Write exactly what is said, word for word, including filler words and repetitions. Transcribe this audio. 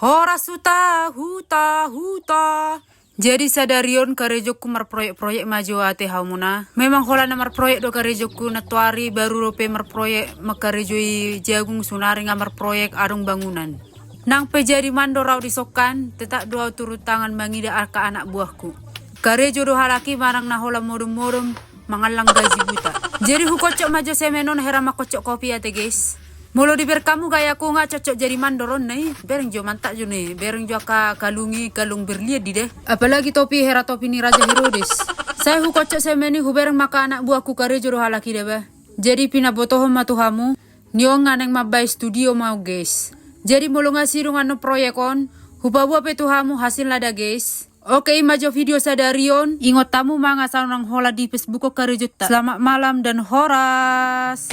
Horas huta, huta, huta. Jadi sadari on karejongku marproyek-proyek ma jo ate hamuna. Memang holan na marproyek do karejongku, nantoari baru dope marproyek, mangkarejoi jagung, sonari nga marproyek adong bangunan. Nang pe jadi mandor au di songkan, tetap do au turun tangan mangida angka anak buahku. Karejo do halak i manang na holan modom-modom, mangallang gaji buta. Jadi hukocok ma jo semen on hera mangkocok kopi ate guys. Molo dibereng hamu gaya ku nga cocok jadi mandor on na i, bereng jo, mantap jo na i, bereng jo angka kalung i, kalung berlian i da. Apalagi topi, hera topi ni Raja Herodes. Sai hukocok semen i hubereng ma angka anak buahku, karejo do halak i da ba. Jadi pinabotohon ma tu hamu, ni on nga naeng mambaen studio ma au guys. Jadi molo nga sidung annon proyek on, hupaboa pe tu hamu hasilna da guys. Oke, i ma jo video sadari on. Ingot hamu ma nga sonang holan di Facebook on karejonta. Selamat malam dan horas.